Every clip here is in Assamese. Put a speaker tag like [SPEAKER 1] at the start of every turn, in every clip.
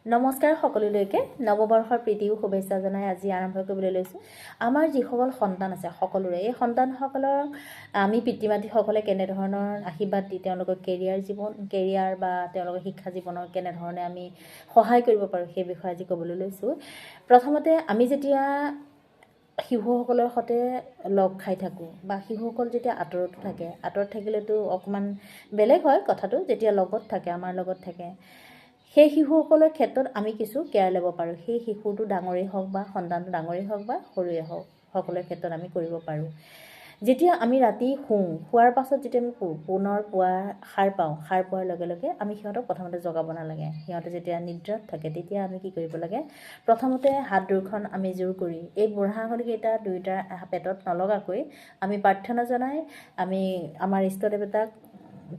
[SPEAKER 1] নমস্কাৰ সকলোলৈকে, নৱবৰ্ষৰ প্ৰীতি ও শুভেচ্ছা জনাই আজি আৰম্ভ কৰিবলৈ লৈছোঁ। আমাৰ যিসকল সন্তান আছে, সকলোৰে এই সন্তানসকলক আমি পিতৃ মাতৃসকলে কেনেধৰণৰ আশীৰ্বাদ দি তেওঁলোকৰ কেৰিয়াৰ জীৱন, কেৰিয়াৰ বা তেওঁলোকৰ শিক্ষা জীৱনৰ কেনেধৰণে আমি সহায় কৰিব পাৰোঁ, সেই বিষয়ে আজি ক'বলৈ লৈছোঁ। প্ৰথমতে আমি যেতিয়া শিশুসকলৰ সৈতে লগ খাই থাকোঁ বা শিশুসকল যেতিয়া আঁতৰতো থাকে, আঁতৰত থাকিলেতো অকণমান বেলেগ হয় কথাটো, যেতিয়া লগত থাকে, আমাৰ লগত থাকে, সেই শিশুসকলৰ ক্ষেত্ৰত আমি কিছু কেয়াৰ ল'ব পাৰোঁ। সেই শিশুটো ডাঙৰেই হওক বা সন্তানটো ডাঙৰেই হওক বা সৰুৱেই হওক, সকলোৰে ক্ষেত্ৰত আমি কৰিব পাৰোঁ। যেতিয়া আমি ৰাতি শুওঁ, শোৱাৰ পাছত যেতিয়া আমি পুনৰ পুৱা সাৰ পাওঁ, সাৰ পোৱাৰ লগে লগে আমি সিহঁতক প্ৰথমতে জগাব নালাগে। সিহঁতে যেতিয়া নিদ্ৰাত থাকে, তেতিয়া আমি কি কৰিব লাগে? প্ৰথমতে হাত দুখন আমি জোৰ কৰি এই বুঢ়া আঙুলিকেইটা দুয়োটাৰ পেটত নলগাকৈ আমি প্ৰাৰ্থনা জনাই আমি আমাৰ ইষ্ট দেৱতাক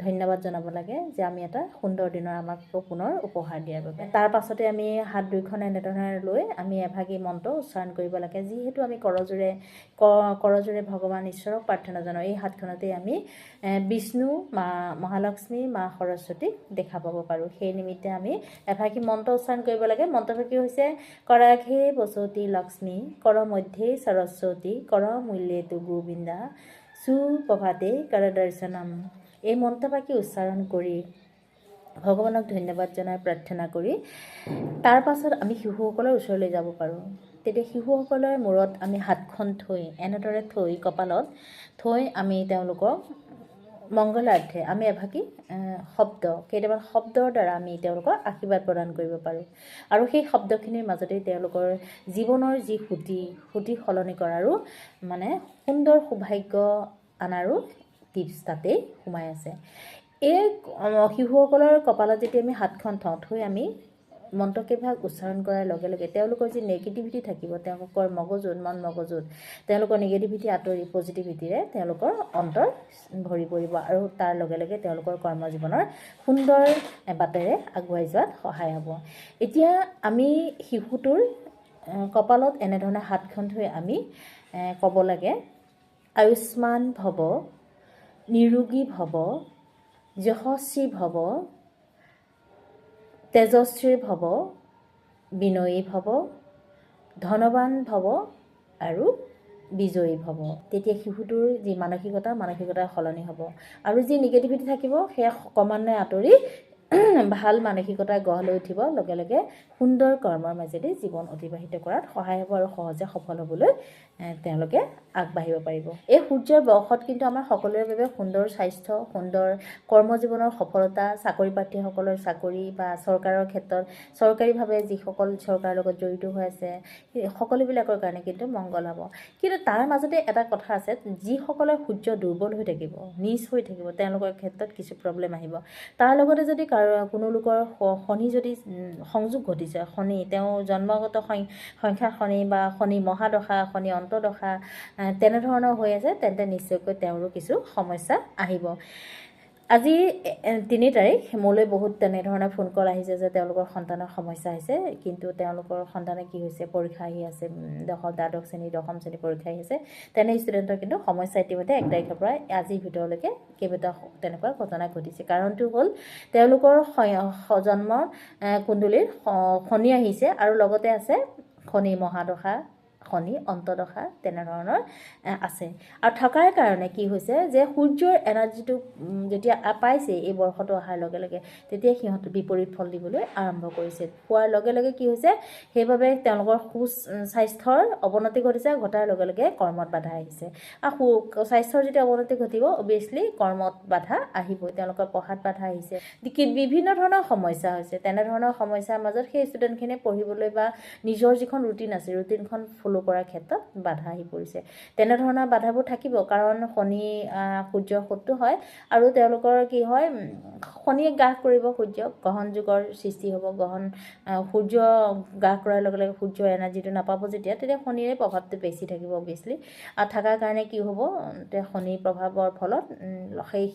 [SPEAKER 1] ধন্যবাদ জনাব লাগে যে আমি এটা সুন্দৰ দিনৰ আমাক পুনৰ উপহাৰ দিয়াৰ বাবে। তাৰ পাছতে আমি হাত দুইখন এনেধৰণে লৈ আমি এভাগি মন্ত্ৰ উচ্চাৰণ কৰিব লাগে। যিহেতু আমি কৰযোৰে ভগৱান ঈশ্বৰক প্ৰাৰ্থনা জনাওঁ, এই হাতখনতেই আমি বিষ্ণু, মা মহালক্ষ্মী, মা সৰস্বতীক দেখা পাব পাৰোঁ। সেই নিমিত্তে আমি এভাগি মন্ত্ৰ উচ্চাৰণ কৰিব লাগে। মন্ত্ৰভাগি হৈছে কৰাঘে বসতি লক্ষ্মী, কৰ মধ্যে সৰস্বতী, কৰ মূল্যে তু গোবিন্দা, সুপ্ৰভাতে কৰ দৰ্শনম। এই মন্ত্ৰবাক্য উচ্চাৰণ কৰি ভগৱানক ধন্যবাদ জনাই প্ৰাৰ্থনা কৰি তাৰ পাছত আমি শিশুসকলৰ ওচৰলৈ যাব পাৰোঁ। তেতিয়া শিশুসকলৰ মূৰত আমি হাতখন থৈ, এনেদৰে থৈ, কপালত থৈ আমি তেওঁলোকক মংগলাৰ্থে আমি এভাগি শব্দ, কেইটামান শব্দৰ দ্বাৰা আমি তেওঁলোকক আশীৰ্বাদ প্ৰদান কৰিব পাৰোঁ। আৰু সেই শব্দখিনিৰ মাজতেই তেওঁলোকৰ জীৱনৰ যি সুঁতি, সুঁতি সলনি কৰাৰো মানে সুন্দৰ সৌভাগ্য আনাৰো টিপছ তাতেই সোমাই আছে। এই শিশুসকলৰ কপালত যেতিয়া আমি হাতখন থওঁ, থৈ আমি মন্ত্ৰকেইভাগ উচ্চাৰণ কৰাৰ লগে লগে তেওঁলোকৰ যি নেগেটিভিটি থাকিব, তেওঁলোকৰ মগজুত, মন মগজুত তেওঁলোকৰ নেগেটিভিটি আঁতৰি পজিটিভিটিৰে তেওঁলোকৰ অন্তৰ ভৰি পৰিব আৰু তাৰ লগে লগে তেওঁলোকৰ কৰ্মজীৱনৰ সুন্দৰ বাটেৰে আগুৱাই যোৱাত সহায় হ'ব। এতিয়া আমি শিশুটোৰ কপালত এনেধৰণে হাতখন থৈ আমি ক'ব লাগে, আয়ুষ্মান ভৱ, নিৰোগী ভৱ, যশস্বী ভৱ, তেজস্বী ভৱ, বিনয়ী ভৱ, ধনৱান ভৱ আৰু বিজয়ী ভৱ। তেতিয়া শিশুটোৰ যি মানসিকতা, মানসিকতা সলনি হ'ব আৰু যি নিগেটিভিটি থাকিব সেয়া ক্ৰমান্বয়ে আঁতৰি ভাল মানসিকতা গঢ় লৈ উঠিব। লগে লগে সুন্দৰ কৰ্মৰ মাজেদি জীৱন অতিবাহিত কৰাত সহায় হ'ব আৰু সহজে সফল হ'বলৈ তেওঁলোকে আগবাঢ়িব পাৰিব। এই সূৰ্যৰ বৰ্ষত কিন্তু আমাৰ সকলোৰে বাবে সুন্দৰ স্বাস্থ্য, সুন্দৰ কৰ্মজীৱনৰ সফলতা, চাকৰি প্ৰাৰ্থীসকলৰ চাকৰি বা চৰকাৰৰ ক্ষেত্ৰত চৰকাৰীভাৱে যিসকল চৰকাৰৰ লগত জড়িত হৈ আছে, সকলোবিলাকৰ কাৰণে কিন্তু মংগল হ'ব। কিন্তু তাৰ মাজতে এটা কথা আছে, যিসকলৰ সূৰ্য দুৰ্বল হৈ থাকিব, নীচ হৈ থাকিব, তেওঁলোকৰ ক্ষেত্ৰত কিছু প্ৰব্লেম আহিব। তাৰ লগতে যদি কোনো লোকৰ শনি যদি সংযোগ ঘটিছে, শনি তেওঁ জন্মগত সংখ্যা শনি বা শনি মহাদশা, শনি অন্তৰ্দশা তেনেধৰণৰ হৈ আছে, তেন্তে নিশ্চয়কৈ তেওঁৰো কিছু সমস্যা আহিব। আজি 3 তাৰিখ মোলৈ বহুত তেনেধৰণৰ ফোন কল আহিছে যে তেওঁলোকৰ সন্তানৰ সমস্যা হৈছে, কিন্তু তেওঁলোকৰ সন্তানে কি হৈছে, পৰীক্ষা আহি আছে, দ্বাদশ শ্ৰেণী, দশম শ্ৰেণী পৰীক্ষা আহি আছে। তেনে ষ্টুডেণ্টৰ কিন্তু সমস্যা ইতিমধ্যে 1 তাৰিখৰ পৰা আজিৰ ভিতৰলৈকে কেইবাটাও তেনেকুৱা ঘটনা ঘটিছে। কাৰণটো হ'ল তেওঁলোকৰ জন্ম কুণ্ডলীৰ শনি আহিছে আৰু লগতে আছে শনি মহাদশা, শনি অন্তৰ্দশা তেনেধৰণৰ আছে। আৰু থকাৰ কাৰণে কি হৈছে যে সূৰ্যৰ এনাৰ্জিটো যেতিয়া পাইছে এই বৰ্ষটো অহাৰ লগে লগে, তেতিয়া সিহঁতে বিপৰীত ফল দিবলৈ আৰম্ভ কৰিছে। পোৱাৰ লগে লগে কি হৈছে, সেইবাবে তেওঁলোকৰ স্বাস্থ্যৰ অৱনতি ঘটিছে, ঘটাৰ লগে লগে কৰ্মত বাধা আহিছে। আৰু স্বাস্থ্যৰ যেতিয়া অৱনতি ঘটিব, অভিয়াছলি কৰ্মত বাধা আহিবই, তেওঁলোকৰ পঢ়াত বাধা আহিছে, বিভিন্ন ধৰণৰ সমস্যা হৈছে। তেনেধৰণৰ সমস্যাৰ মাজত সেই ষ্টুডেণ্টখিনিয়ে পঢ়িবলৈ বা নিজৰ যিখন ৰুটিন আছে, ৰুটিনখন ফ'ল' কৰাৰ ক্ষেত্ৰত বাধা আহি পৰিছে। তেনেধৰণৰ বাধাবোৰ থাকিব, কাৰণ শনি সূৰ্যৰ শত্ৰু হয় আৰু তেওঁলোকৰ কি হয়, শনিয়ে গ্ৰাস কৰিব সূৰ্যক, গ্ৰহণ যুগৰ সৃষ্টি হ'ব। সূৰ্য গ্ৰাস কৰাৰ লগে লগে সূৰ্যৰ এনাৰ্জিটো নাপাব যেতিয়া, তেতিয়া শনিৰে প্ৰভাৱটো বেছি থাকিব অভিয়াছলি। আৰু থকাৰ কাৰণে কি হ'ব, তেতিয়া শনিৰ প্ৰভাৱৰ ফলত সেই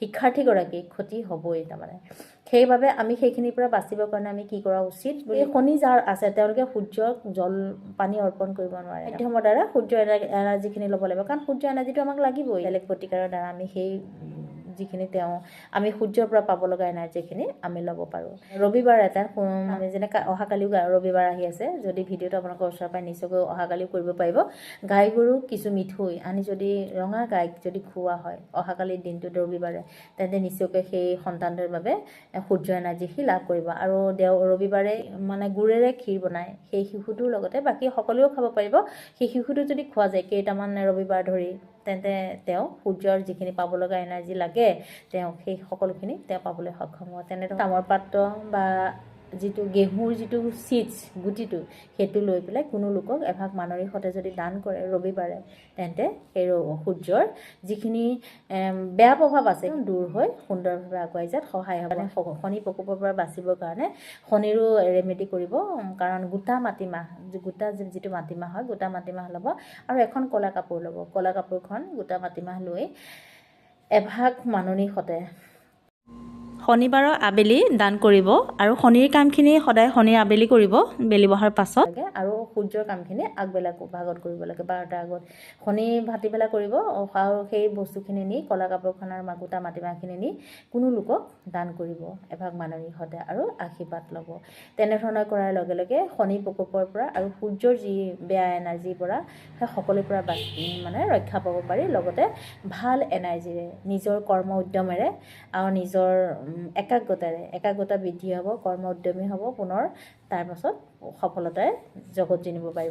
[SPEAKER 1] শিক্ষাৰ্থীগৰাকীৰ ক্ষতি হ'বই তাৰমানে। সেইবাবে আমি সেইখিনিৰ পৰা বাচিবৰ কাৰণে আমি কি কৰা উচিত, এই শনি যাৰ আছে তেওঁলোকে সূৰ্যক জল পানী অৰ্পণ কৰিব নোৱাৰে। মাধ্যমৰ দ্বাৰা সূৰ্যৰ এনাৰ্জিখিনি ল'ব লাগিব, কাৰণ সূৰ্যৰ এনাৰ্জিটো আমাক লাগিবই। বেলেগ প্ৰতিকাৰৰ দ্বাৰা আমি সেই যিখিনি তেওঁ আমি সূৰ্যৰ পৰা পাব লগা এনাৰ্জিখিনি আমি ল'ব পাৰোঁ। ৰবিবাৰ এটা, আমি যেনেকৈ অহাকালিও ৰবিবাৰ আহি আছে, যদি ভিডিঅ'টো আপোনালোকৰ ওচৰৰ পৰাই নিশ্চয়কৈ অহাকালিও কৰিব পাৰিব। গাই গৰুক কিছু মিঠৈ আনি যদি ৰঙা গাইক যদি খুওৱা হয় অহাকালিৰ দিনটোত ৰবিবাৰে, তেন্তে নিশ্চয়কৈ সেই সন্তানটোৰ বাবে সূৰ্য এনাৰ্জি সি লাভ কৰিব। আৰু ৰবিবাৰে মানে গুৰেৰে ক্ষীৰ বনায়, সেই শিশুটোৰ লগতে বাকী সকলোৱেও খাব পাৰিব। সেই শিশুটো যদি খোৱা যায় কেইটামান ৰবিবাৰ ধৰি, তেন্তে তেওঁ সূৰ্যৰ যিখিনি পাব লগা এনাৰ্জি লাগে, তেওঁ সেই সকলোখিনি তেওঁ পাবলৈ সক্ষম হ'ব। তেনেদৰে তামৰ পাত্ৰ বা যিটো ঘেঁহুৰ যিটো চিডছ গুটিটো, সেইটো লৈ পেলাই কোনো লোকক এভাগ মাননিৰ সৈতে যদি দান কৰে ৰবিবাৰে, তেন্তে সেই সূৰ্যৰ যিখিনি বেয়া প্ৰভাৱ আছে দূৰ হৈ সুন্দৰভাৱে আগুৱাই যোৱাত সহায় হ'ব। শনি প্ৰকোপৰ পৰা বাচিবৰ কাৰণে শনিৰো ৰেমেডি কৰিব, কাৰণ গোটা মাটিমাহ, গোটা যিটো মাটিমাহ হয়, গোটা মাটিমাহ ল'ব আৰু এখন ক'লা কাপোৰ ল'ব। ক'লা কাপোৰখন গোটা মাটিমাহ লৈ এভাগ মাননিৰ সৈতে শনিবাৰৰ আবেলি দান কৰিব। আৰু শনিৰ কামখিনি সদায় শনিৰ আবেলি কৰিব, বেলি বহাৰ পাছত, আৰু সূৰ্যৰ কামখিনি আগবেলা ভাগত কৰিব লাগে, 12টাৰ আগত। শনি ভাটিবেলা কৰিব আৰু সেই বস্তুখিনি নি, ক'লা কাপোৰখন আৰু গোটা মাটিমাহখিনি নি কোনো লোকক দান কৰিব এভাগ মাননিৰ সৈতে আৰু আশীৰ্বাদ ল'ব। তেনেধৰণে কৰাৰ লগে লগে শনি প্ৰকোপৰ পৰা আৰু সূৰ্যৰ যি বেয়া এনাৰ্জিৰ পৰা সেই সকলোৰে পৰা মানে ৰক্ষা পাব পাৰি। লগতে ভাল এনাৰ্জিৰে নিজৰ কৰ্ম উদ্যমেৰে আৰু নিজৰ একাগ্ৰতাৰে, একাগ্ৰতা বৃদ্ধি হ'ব, কৰ্ম উদ্যমী হ'ব, পুনৰ তাৰপাছত সফলতাৰে জগত জিনিব পাৰিব।